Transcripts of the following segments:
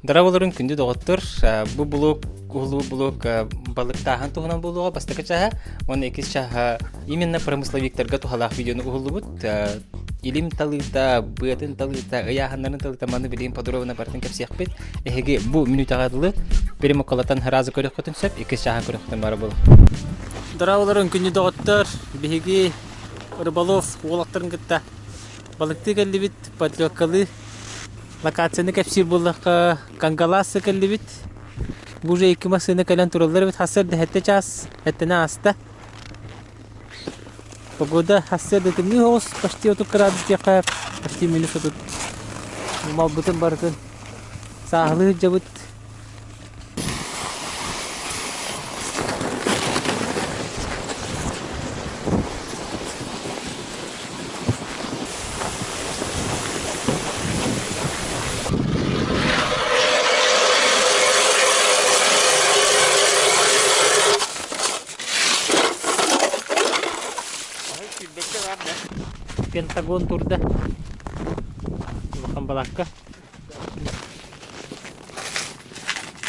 Дорооболорун күндү доҕоттор! Бу блог уһулуу блог балыктааһын туһунан буолуоҕа бастакы чааһа уонна иккис чааһа именно промысловиктарга туһалаах видеону уһуллубут. Илим талыыта, быатын талыыта, ыйааһыннарын талыыта маны билигин подробно барытын кэпсиэхпит. Эһиги бу мүнүүтэҕэ дылы перемокалатан сразу көрүөххүтүн сөп, иккис чааһын көрүөххүтүн бары буолуо. Дорооболорун күндү доҕоттор! Биһиги рыболов уолаттарын кытта балыктыы кэллибит, подлёккалыы. Локацияны кэпсиир буоллахха, Кангалассы кэллибит. Бу уже икки массыына кэлэн тураллар эбит. Хассыарда сэттэ чаас, сэттэнэ ааста. Погода хассыарда тымныы соҕус, почти 30 градус диэххэ, почти минус 30. Малбытын барытын сааһылыы сылдьабыт. Пентагон турда. Улахан балаакка.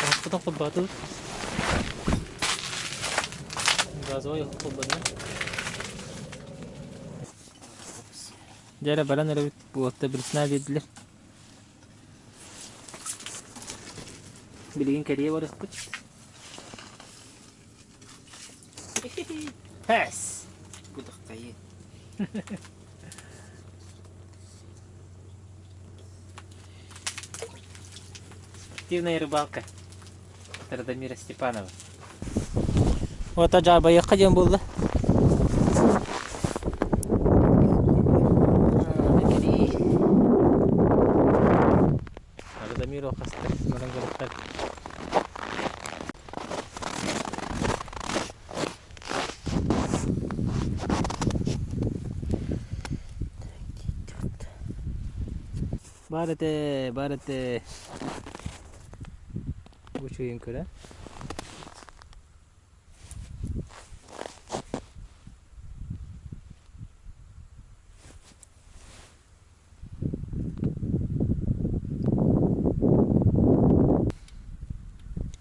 Оһохпутун холбоотубут. Газовай оһох холбонно. Дьэ эрэ баран эрэбит уотта билсинэ биэрдилэр. Билигин кэрийэ барыахпыт. Пэс! Кудахтайы. Спортивная рыбалка. Радомира Степанова. Вот дьаарбайыахха диэн буолла. Радомир хаста баран көрүөхтэр. Баар этэ, баар этэ. Бу үчүгэйин көрө.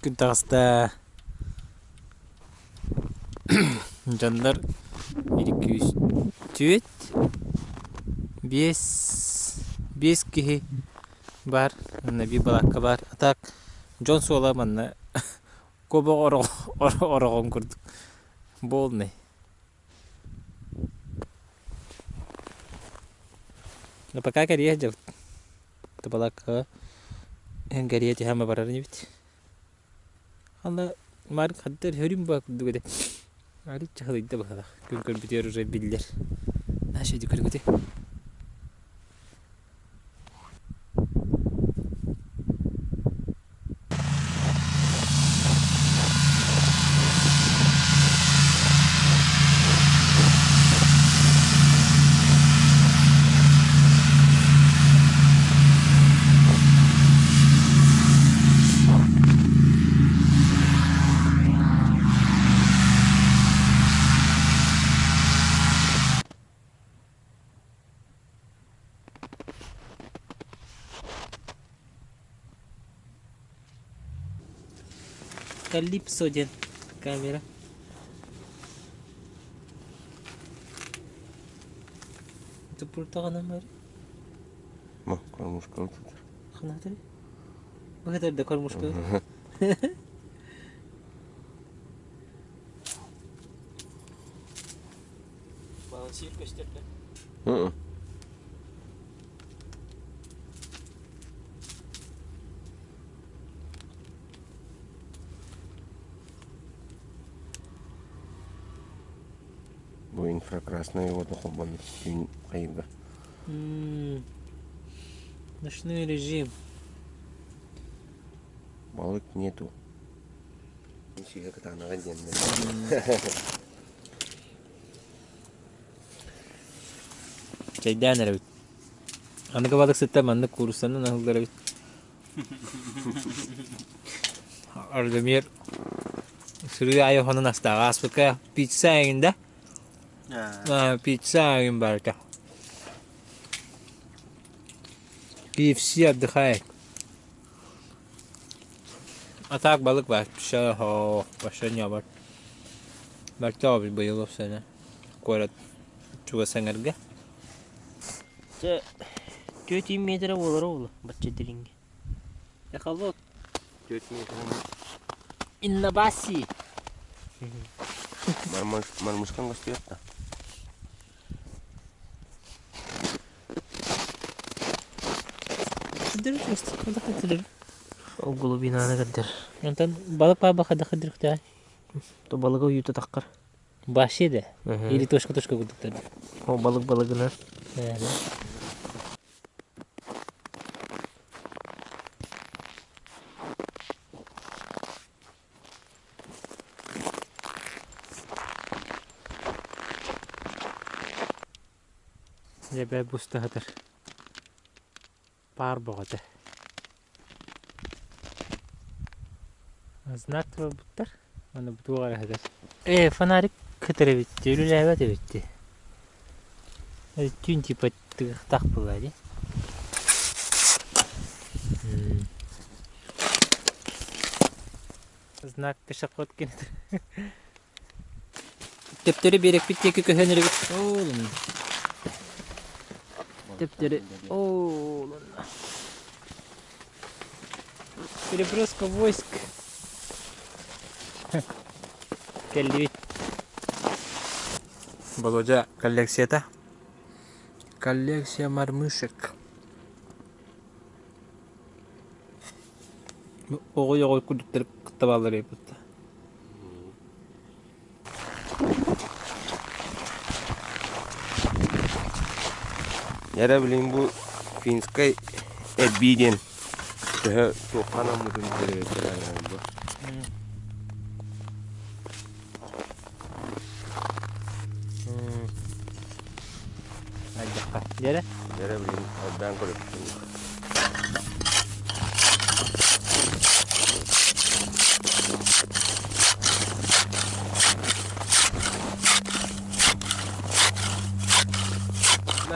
Күн таҕыста. Дьоннор икки үс биэс биэс киһи баар уонна биир балаакка баар. А так дьон суола манна куобах ороҕун курдук буолнай. Но пока кэрийэ сылдьабыт. Балааккаҕа кэрийэ түһэн барар инибит. Аны Марк ханна эрэ өрүм баа курдук этэ. Арыт чаһылыйда быһыылаах. Күн көрбүтүгэр уже биллэр. Наша иди көргүтүй. Калипсо диэн камера. Туппуртаҕына мэр. Ма, кормушка тут. Ханатыр? Быһытар да кормушка. Балансир көстөр да. Бу инфракрасный уоту холбонно түүн хайыга. Ночной режим. Балык нету. Сүүһэ кытаанаҕа диэннэр. Чэйдээн эрэбит. Аныгы балыксыттар маннык кууруссанан аһыллар эбит. Ардемир сырыы аайы хонон астааҕа ааспыкка пицца эҥин да? Пицца эҥин барыта. KFC отдыхает. А так балык вообще вообще не бар. Мөлтөх быйыл сана куорат чугас эҥэргэ. Дьэ, 4 метрэ буолара буолуо бачча дириҥҥэ. Эхолот. 4 метрин Иннабаси. Мармышкан көстүөт да. Ол глубинаны көрдөр. Онтон балык баба хадахадырыхта. То балыгы уйута таххар. Вообще да. Или точка-точка курдуктар. Ол балык балыгынан. Дьэ бээ буста сытар. Паар бөҕөтө. Знак туруорбуттар. Аны бу туох эрэ сытар. Ээ, фонарик кытар эбит дии, үлэлээбэт эбит дии. Түүн типа тыгыхтаах буолла дии. Знак пешеход кинитэ. Төптөрү биэрэкпит диэки көһөн эрэбит. Оолун. Төптөрү. Оолун. Переброска войск. Кэллибит. Володя коллекцията. Коллекция мормышек. Оҕой-оҕой курдуктар кытта бааллар эбит. Эрэ билин бу финскай эрбии диэн төһө туохха анаммытын бу. Айдахха. Дьэрэ? Эрэ билин элбээн көрөппүн.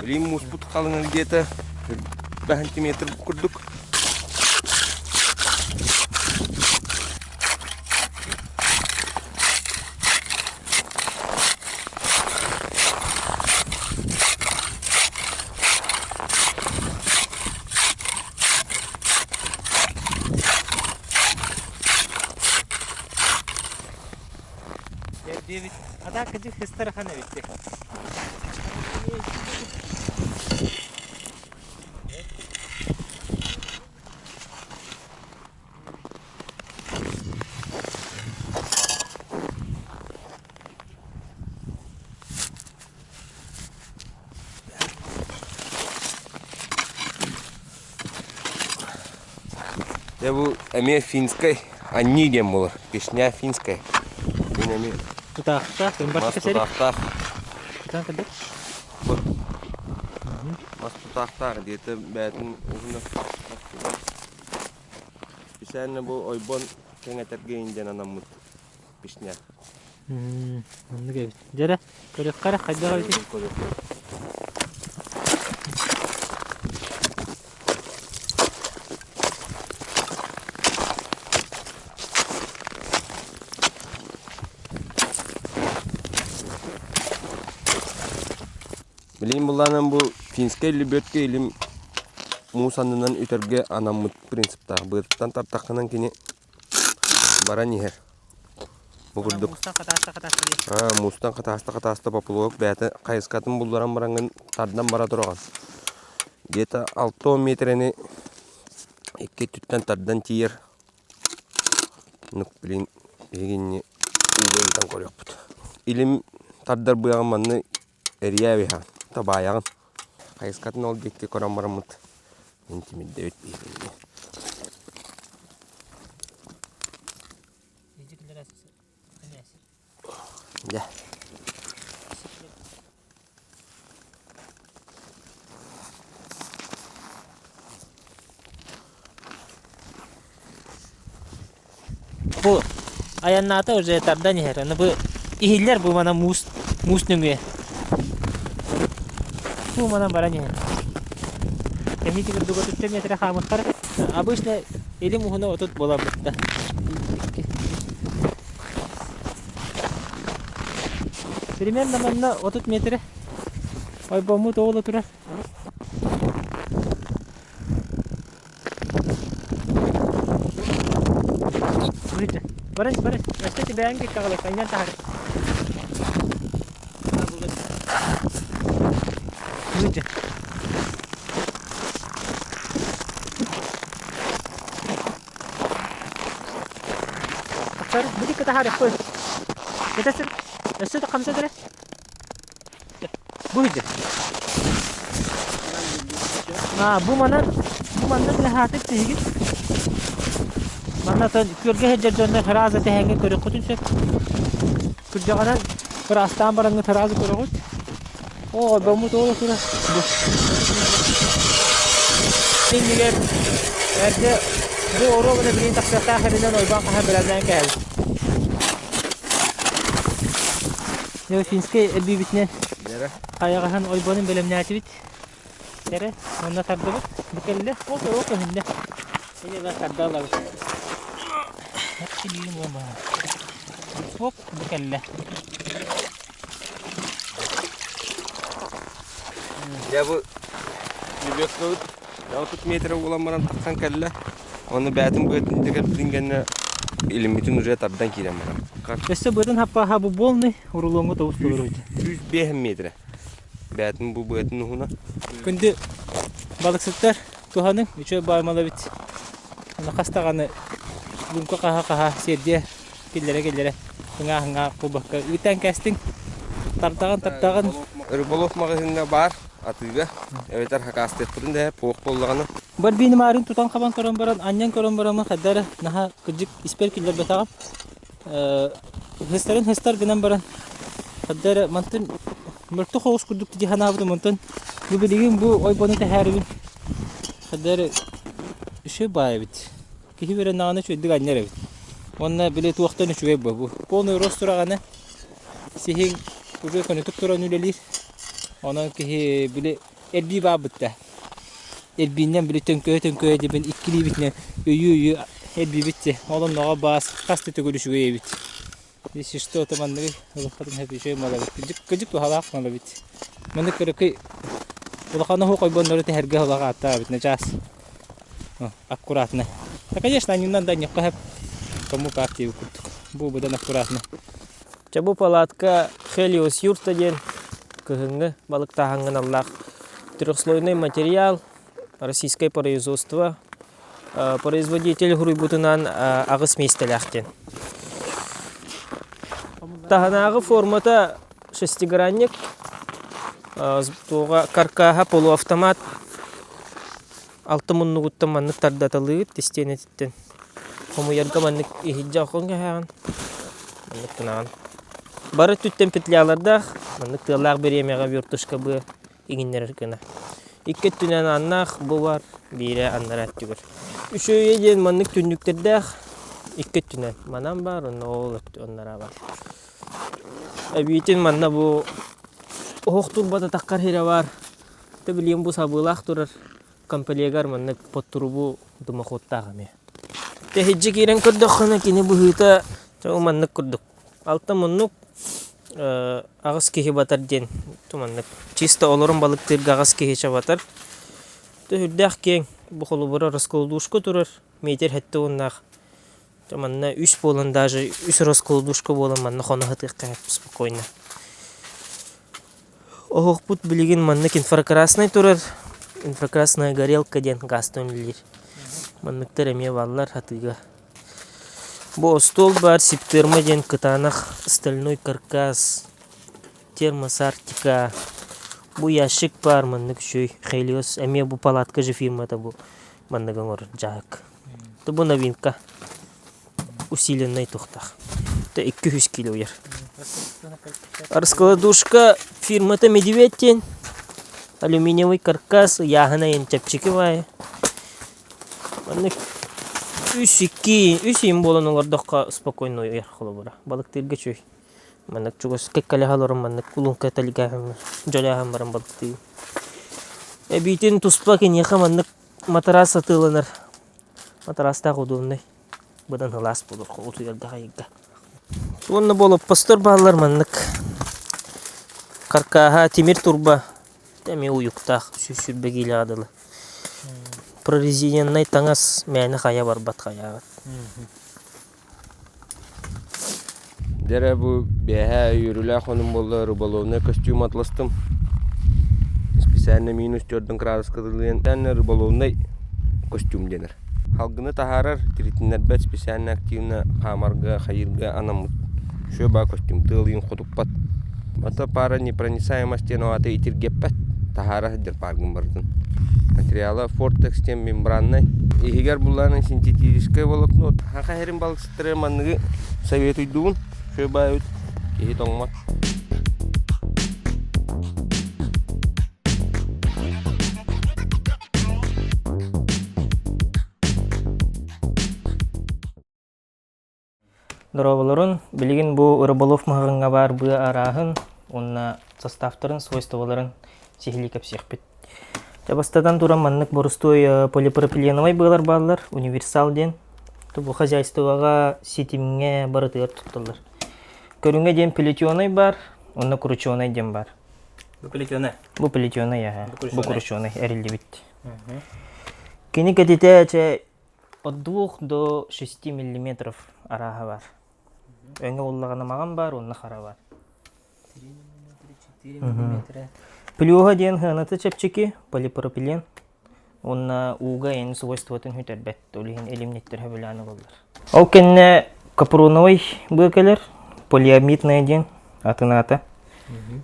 Билин муспут халыҥа где-то сантиметр курдук. Диэбит. А так кыдьык хыстарахан эбит. Дьэ бу эмиэ финскай анньыы диэн буолар. Песня финская. Мин эмиэ Тутаахтаах, мас тутаахтаах. Тутаах кэлбит? Бу мас тутаахтаах диэтэ бэйэтин уһуна Специально бу ойбон кэҥэтэргэ диэн анаммыт песня. Оннук эбит. Дьэрэ, көрүөххэ эрэ хайдах эбитий? Билигин буллаанан бу финскэй лебедка илим муус аннынан үтэргэ анаммыт принциптаах. Быатыттан тартаххынан кини баран иһэр. Бу курдук. Муустан хатааста хатааста диэн. Аа, муустан хатааста хатааста поплавок бэйэтэ хайыскатын булларан бараҥҥын тардан бара тураҕын. Где-то 6 метрэни икки өттүттэн тардан тиийэр. Ну, блин, биһигинни ууга ыытан көрүөхпүт. Илим тардар быаҕын манна эрийэ эбиһэҕин, табаайаҕын. Хайыскатын ол диэки көрөн бараммыт интимирдэбит биһигинни. Дьэ. Бу айаннаата уже тардан иһэр. Аны бу иһиллэр бу манан муус муус нөҥүө. Бу манан баран иһэр. Кэмитигэр дуга түттэ метрэ хаамыттар. Обычно Илим уһуна 30 буолан бытта. Примерно манна 30 метрэ. Ойбоммут оҕоло турар. Барыс, барыс. Өссө тибээн киккаҕалык, анньан таһар. Выйди. Тахсар, бу кытаһар, қой. Кытасыр, өссө да хамсадыр. Бу иһдэ. Аа, бу манан, бу манна тыаһаатык тиһигит. Манна тон күөлгэ сылдьар дьоннор ыраас тэһэҥҥэ көрүөххүтүн сөп. Күрдьэҕинэн ыраастаан бараҥҥыт ыраас көрөҕүт. Оо, ойбоммут уола турар. Бу. Иннигэр эрдэ бу оруобуна билигин тахсыахтаах эринэн ойбон хаһан бэлэмнээн кээбит. Финскэй эрбиибитинэн хайаҕаһын ойбонун бэлэмнээтибит. Эрэ, онно тардыбыт. Бу кэллэ, ол ол көһүннэ. Эйэ тарда ылабыт. Оп, бу кэллэ. Дьэ бу лебедкабыт 30 метр буолан баран тахсан кэллэ. Оны бээтин быатын кэлбитин кэннэ илиммитин уже тардан киирэн баран. Өссө быатын хаппааха бу буолный, урулуоҥҥа тоҕус толору 105 метрэ. Бээтин бу быатын уһуна. Күндү балыксыттар туһаныҥ, үчүгэй бааймал эбит. Хас даҕаны луҥка хаһа-хаһа сиэрдиэ киллэрэ-киллэрэ ыҥаа-ыҥаа буолбакка ыытан кээстиҥ. Тардаҕын тардаҕын. Рыболов маҕаһыыҥҥа баар атыыга эбэтэр хакаастыахпытын да пуох буоллаҕына. Барбиини маарын тутан хабан көрөн баран, анньан көрөн бараммын хайда эрэ наһаа кырдьык испэр киллэрбэтэҕим. Хыстарын хыстар гынан баран хайда эрэ мантан мөлтөх оҕус курдук дии санаабытым онтон бу билигин бу ойбону тэһээрибин хайда эрэ үчүгэй баай эбит. Киһи үөрэннэҕинэ үчүгэйдик анньар эбит. Уонна били туохтан үчүгэй бу бу полный рост тураҕына сиһиҥ уже көнөтүк туран үлэлиир. Онон киһи били эрбии баабытта. Эрбииннэн били төҥкөйө-төҥкөйө дибин иккилиибитинэн өйүү-өйүү эрбиибит дии. Ол онноҕо баас хас да төгүл үчүгэй эбит. Если что, то манныгы ылыххытын сөп үчүгэй мал эбит. Кырдьык, кырдьык туһалаах мал эбит. Маннык кыракый улахан оһох ойбоннору тэһэргэ ылах ааттаабыт начаас. Аккуратно. Да, конечно, анньынан да анньыахха сөп. Кому как диэбит курдук. Бу быдан аккуратно. Чэ бу палатка Хелиос юрта диэн кыһыҥҥы балыктааһыҥҥа аналлаах трехслойный материал российское производство производитель суруйбутунан аҕыс миэстэлээх диэн. Таһынааҕы формата шестигранник, туоҕа каркаһа полуавтомат алта муннугуттан маннык тардаталыыр истиэнэтиттэн хомуйарга маннык иһирдьэ охсон кэһээҕин маннык гынаҕын бары өттүттэн петлялардаах маннык тыаллаах бириэмэҕэ вертушка быа иҥиннэрэр гына икки өттүнэн ааннаах бу бар биирэ аннараа өттүгэр үчүгэйэ диэн маннык түннүктэрдээх икки өттүнэн манан баар уонна ол өттү аннараа баар эбиитин манна бу оһох турбата таххар сирэ баар Ты билигин бу сабыылаах турар комплегар маннык подтрубу дымоходтаах эмиэ. Тэһиджи киирэн көрдөххүнэ кини быһыыта маннык курдук. Алта муннук аҕыс киһи батар диэн маннык чисто олорон балыктыырга аҕыс киһи чабатар. Төһүрдээх киэҥ бу холобура раскладушка турар метр сэттэ уоннаах. Манна үс буолан даже үс раскладушка буолан манна хоно сытыахха спокойно. Оһохпут билигин маннык инфракраснай турар, инфракрасная горелка диэн газтан үлэлиир. Манныктар эмиэ бааллар атыыга. Бу остуол баар сиптерма диэн кытаанах стальной каркас, термос Арктика. Бу ящик баар маннык үчүгэй Хелиос эмиэ бу палатка же фирмата бу маннык оҥорор дьаһык. Бу новинка усиленный туохтаах. 200 кило уйар. Раскладушка фирмата Медведь диэн алюминиевый каркас ыйааһына иһин чэпчэки баайы. Маннык үс икки үс иин буолан олордоххо спокойно уйар холобура. Балыктыырга үчүгэй. Маннык чугас кэккэлэһэ олорон маннык луҥка тэлгээһин дьөлөөһөн баран балыктыыр. Эбиитин туспа киниэхэ маннык матрас атыыланар. Матараастаах удобнай. Быдан сылаас буолуох утуйарга хайырга. Уонна бу олоппостор бааллар маннык. Каркааһа тимир турба эмиэ уйуктаах 120 киилэҕэ дылы. Прорезиненнай таҥас мээнэ хайа барбат хайаабат. Дьэ эрэ бу бэйэһээ үөрүүлээх хонум буолла рыболовнай костюм атластым. Специально минус төрдүн кыраадыска дылыйан рыболовнай костюм дэнэр. Халгыны таһаарар, тиритиннэрбэт специально активно хаамарга, хайыырга анаммыт шөба костюм тыал ыйын хотуппат. Мата пара непроницаемость диэн аата итиргэппэт, таһаара сылдьар пааргын барытын. Материала Fortex диэн мембраннай. Иһигэр буллаан синтетическое волокно. Хаха иһэрин балыксыттары манныгы советуйдугун. Шөба эбит, киһи тоҥмот. Дорооболорун, билигин бу рыболов маһаҕыҥҥа баар быа арааһын уонна составтарын, свойстволарын сиһилии кэпсиэхпит. Дьэ, бастатан туран маннык боростуой полипропиленовай быалар бааллар, универсал диэн. Бу хозяйствоҕа, ситимҥэ барытыгар тутталлар. Көрүҥэ диэн плетеный баар, уонна крученый диэн баар. Бу плетеный? Бу плетеный, аһа. Бу крученый эриллибит. Кини кэтитэ чэ от двух до шести миллиметров арааһа баар. Өҥө буоллаҕына маҕан баар уонна хара баар. Плюһа диэн сыаната чэпчэки, полипропилен уонна ууга эн свойствотын сүтэрбэт, ол иһин илимниттэр сөбүлээн ылаллар. Ол кэннэ капроновай быа кэлэр, полиамидная диэн атын аата.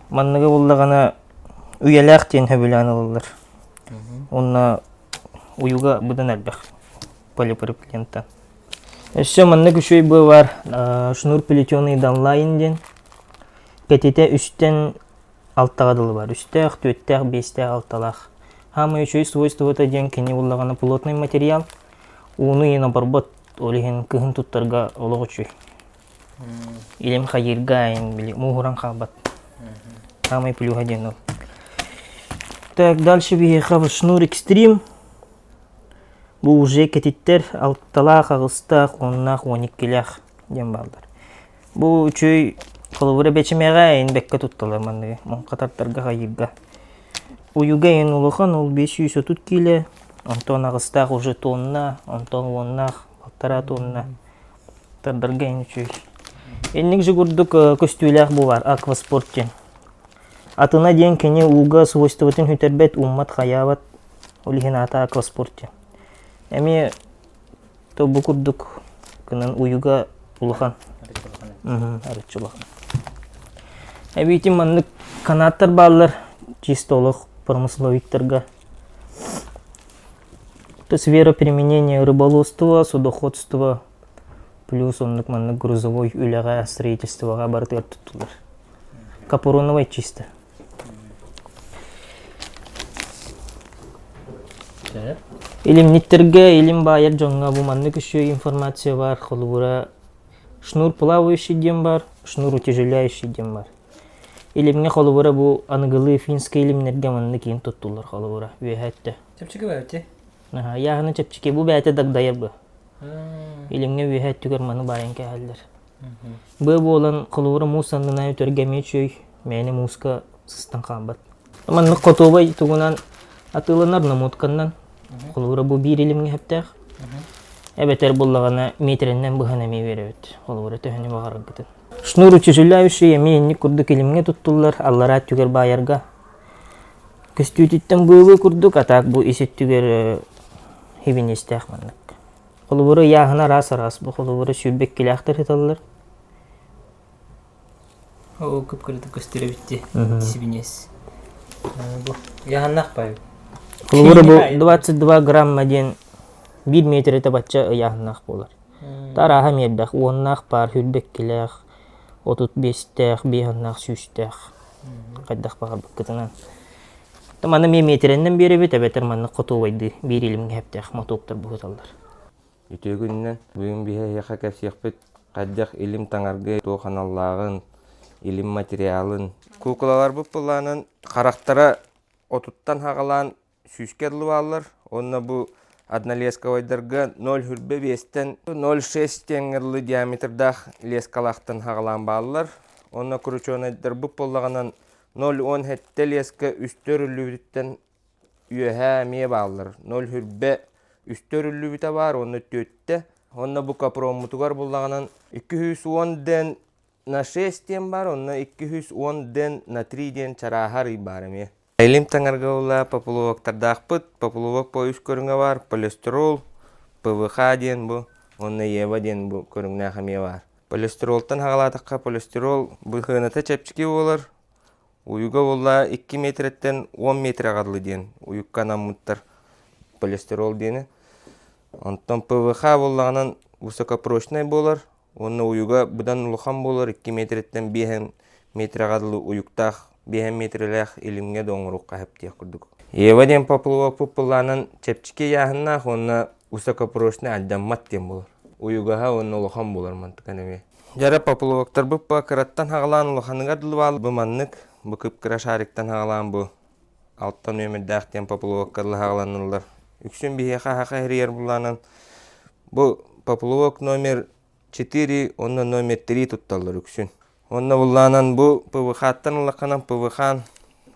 Манныгы буллаҕына үйэлээх диэн сөбүлээн ылаллар. Уонна уйуга быдан элбэх полипропилентан. Өссө маннык үчүгэй быа баар шнур плетеный данлайн диэн. Кэтитэ үстэн алтаҕа дылы бар. Үстээх, түөртээх, биэстээх, алталаах. Хаамай үчүгэй свойствота диэн кини буллаҕына плотный материал. Ууну иһин оборбот, ол иһин кыһын туттарга олох үчүгэй. Илим хайыырга ин били мууһуран хаалбат. Самый плюһа диэн ол. Так, дальше биһиэхэ шнур экстрим. Бу уже кэтиттэр алталаах, аҕыстаах, уоннаах, уон иккилээх диэн бааллар. Бу үчүгэй холобура бэчимэҕэ ин бэккэ тутталар манныгы муҥха тартарга хайыырга. Уйуга ин улахан ол 530 киилэ, онтон аҕыстаах уже тонна, онтон уоннаах балтараа тонна. Тардарга ин үчүгэй. Инник же курдук көстүүлээх бу баар акваспорт диэн. Атына диэн кини ууга свойствотын сүтэрбэт, ууммат, хайаабат. Ол иһин аата акваспорт диэн. Эмиэ то бу курдук гынан уйуга улахан. Арыччы улахан. Эбиитин маннык канаттар бааллар чисто олох промысловиктарга. То сфера применения рыболовства, судоходства, плюс оннук маннык грузовой үлэҕэ, строительствоҕа барытыгар туттулар. Капроновай чисто. Илимниттэргэ, илим баайар дьоҥҥо бу маннык үчүгэй информация баар. Холобура, шнур плавающий диэн баар, шнур утяжеляющий диэн баар. Илимҥэ холобура бу аныгылыы финскэй илимнэргэ маннык иин туттуллар холобура үөһэ өттө. Чэпчэки баайбыт Аха, ыйааһына чэпчэки. Бу бэйэтэ дагдайар бу. Илимҥэ үөһэ өттүгэр маны баайан кээһэллэр. Быа буолан, холобура муус аннынан өтөргө эмиэ үчүгэй, мээнэ мууска сыстан хаалбат. Маннык хотуобай тугунан атыыланар намотканнан. Холобура бу биир илимҥэ сөптөөх. Эбэтэр буллаҕына миэтэрэннэн быһан эмиэ биэрэбит. Холобура төһөнү баҕараргытын. Шнур утяжеляющий эмиэ инник курдук илимҥэ туттуллар, аллараа өттүгэр баайарга. Көстүүтүттэн быылы курдук, а так бу ис өттүгэр хибинистээх маннык. Холобура ыйааһына араас-араас. Бу холобура 22-лээхтэр сыталлар. Оо, кып-кыратык көстөр эбит дии. Сибиниэс. Бу ыйааһыннаах баайбыт. Холобура бу 22 грамма диэн биир миэтэрэтэ бачча ыйааһыннаах буолар. Арааһа эмиэ элбэх. Уоннаах баар, сүүрбэккилээх, 35-тээх, биэһиннээх, сүүстээх. Хайдах баҕарбыккытынан. Маны эмиэ миэтэрэннэн биэрэбит, эбэтэр маннык хотуобайдыы биир илимҥэ сөптөөх мотуоктар буһуталлар. Үтүө күнүнэн бүгүн биһи эһиэхэ кэпсиэхпит хайдах илим таҥарга туох аналлааҕын, илим материалын. Куукулаларбыт былаанын харахтара отуттан хаҕалаан сүүскэ дылы бааллар уонна бу Однолесковайдарга 0,5-тэн 0,6 диэҥҥэ дылы диаметрдаах лескалаахтан хаҕалаан бааллар. Онно крученайдарбыт буоллаҕынан 0,17 леска үстэ өрүллүбүтүттэн үөһээ эмиэ бааллар. 0,1 үстэ өрүллүбүтэ баар уонна түөттэ. Онно бу капроммутугар буллаҕынан 210 дэн на 6 диэн баар, онно 210 дэн на 3 диэн чарааһа арый баар эмиэ. Илим таҥарга ула поплавоктардаахпыт. Поплавок по үс көрүҥэ баар. Полистирол, ПВХ диэн бу, уонна Ева диэн бу көрүҥнээх эмиэ баар. Полистиролтан хаҕалаатахха, полистирол быһыаната чэпчэки буолар. Уйуга буолла 2 метрэттэн 10 метрэҕэ дылы диэн уйукка анаммыттар полистирол диэни. Онтон ПВХ буоллаҕынан высокопрочнай буолар уонна уйуга быдан улахан буолар 2 метрэттэн 5 метрэҕэ дылы уйуктаах 5 метрэлээх илимҥэ да оҥоруохха сөп диэх курдук. Ева диэн поплавок былаанын чэпчэки ыйааһыннаах уонна высокопрочнай алдьаммат диэн буолар. Уйугаһа уонна улахан буолар мантыкан эмиэ. Дьара поплавоктарбыт ба кыраттан хаҕалаан улаханыгар дылы баал бу маннык бу кып-кыра шариктан хаҕалаан бу алта нүөмэрдээх диэн поплавокка дылы хаҕаланыллар. Үксүн биһиэхэ аһаха иһирийэр булаанан бу поплавок номер 4 уонна номер 3 тутталлар үксүн. Уонна буллаанан бу ПВХ-ттан ыллаххынан ПВХ-н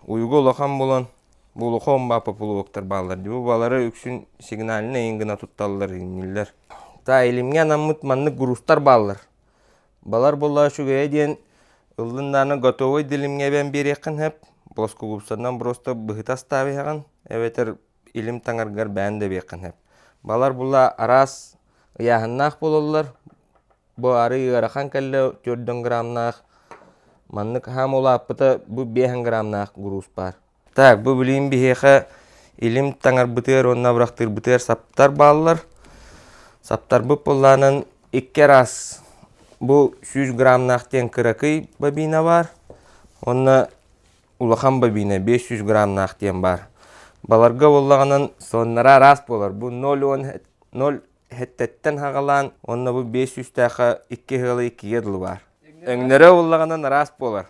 уйуга улахан буолан бу улахан баа поплавоктар бааллар. Бу балары үксүн сигнальнай иҥ гына тутталлар иннилэр. Та илимҥэ анаммыт маннык грузтар бааллар. Балар буолла үчүгэйэ диэн ыллын дааны готовый дилимҥэ эбэн биэриэххин сөп. Плоскогубцанан просто быһыта астаабыһаҕын эбэтэр илим таҥаргар бээн да биэххин сөп. Балар була араас ыйааһыннаах буолаллар. Бу арый ыарахан кэллэ 4 граммнаах. Маннык хаам улааппыта бу 5 граммнаах груз баар. Так, бу билигин биһиэхэ илим таҥарбытыгар уонна абырахтыырбытыгар саптар бааллар. Саптарбыт буоллаанан икки араас бу 100 граммнаах диэн кыракый бобина баар. Уонна улахан бобина 500 граммнаах диэн баар. Баларга буоллаҕынан соннара араас буолар. Бу 0,0 хэттэттэн хаҕалаан уонна бу 500-тээхэ икки ыалы иккигэ дылы баар. Өҥнөрө буоллаҕынан араас буолар.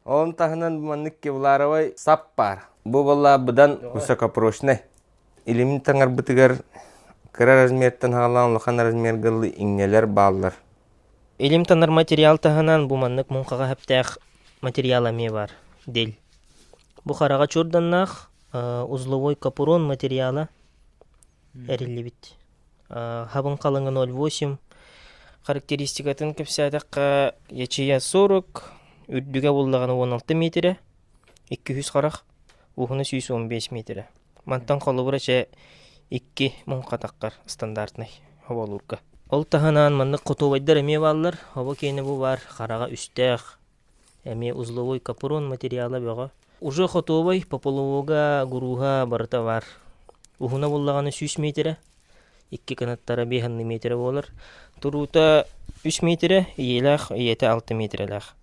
Ол таһынан маннык кевларовай сап баар. Бу буолла быдан высокопрочный. Илимин таҥарбытыгар кыра размертан хаалаан улахан размерга иҥнэлэр бааллар. Илим танар материал таһынан бу маннык муҥхаҕа сөптөөх материал эмиэ баар. Дил. Бу хараҕа чурданнаах узловой капрон материала эриллибит. Хабын халыҥа 0,8 характеристикатын кэпсээтэххэ ячея 40, үрдүгэ буллаҕына 16 миэтирэ, 200 харах, уһуна 115 миэтирэ. Мантан холобура чэ икки муҥхатаххар стандартнай хоболуурга. Ол таһынан маннык хотуобайдар эмиэ бааллар. Хобо киэнэ бу баар хараҕа үстээх, эмиэ узловой капрон материала бөҕө. Уже хотуобай, пополовога, гурууһа барыта баар. Уһуна буллаҕына 100 миэтирэ, икки кынаттара 5 миэтирэ буолар. Туруута 3 миэтирэ, ийэлээх, ийэтэ 6 миэтирэлээх.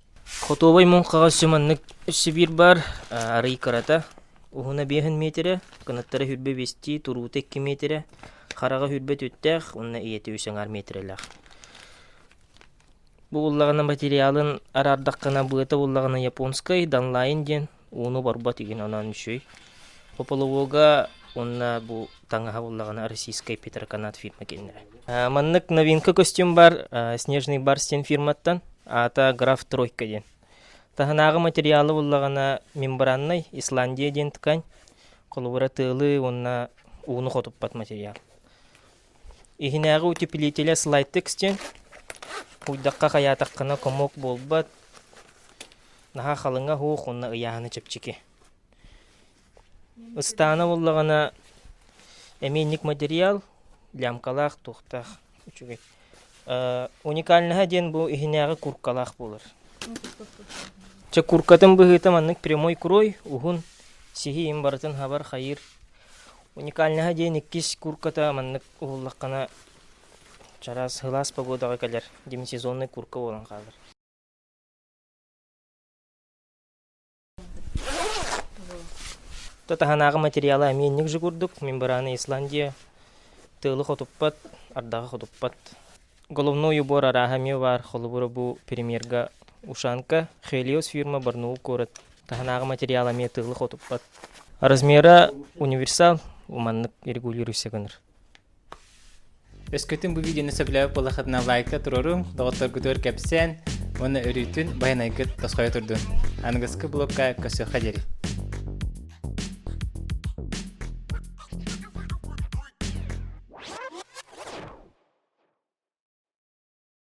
Хотуобай муҥхаҕа өссө маннык өссө биир баар, арый кырата. Уһуна 5 миэтирэ, кынаттара хүрбэ биэстии, туруута 2 миэтирэ, хараҕа хүрбэ түттээх уонна ийэтэ үс аҥаар миэтирэлээх. Бу буллаҕына материалын араардаххына быата буллаҕына японскай данлайн диэн ууну барбат игин онон үчүгэй. Пополовога уонна бу таҥаһа буллаҕына российскай Петроканат фирма кинилэрэ. Маннык новинка костюм бар Снежный барс диэн фирматтан аата Граф Тройка диэн. Таһынааҕы материалы буллаҕына мембраннай Исландия диэн ткань холобура тыалы уонна ууну хотуппат материал. Иһинээҕи утеплителэ слайтекс диэн уйдахха хайаатаххына комок буолбат, наһаа халыҥа суох уонна ыйааһына чэпчэки. Ыстаана буоллаҕына эмиэ инник материал, лямкалаах, туохтаах үчүгэй. Уникальноһа диэн бу иһинээҕи куркалаах буолар. Чэ куркатын быһыыта маннык прямой крой, уһун, сиһи им барытын хабар хайыыр Уникальноһа диэн иккис курката маннык уһуллаххына чараас сылаас погодаҕа кэлэр демисезоннай курка буолан хаалар. Таһынааҕы материала эмиэ инник же курдук мембрана Исландия тыалы хотуппат, ардаҕы хотуппат. Головной убор арааһа эмиэ баар, холобура бу премьерга ушанка, Хелиос фирма Барнаул куорат таһынааҕы материал эмиэ тыалы хотуппат. Размера универсал. Маннык регулируйся гынар. Өскөтүн бу видеоны сөбүлээбит буоллаххытына лайкта туруоруҥ,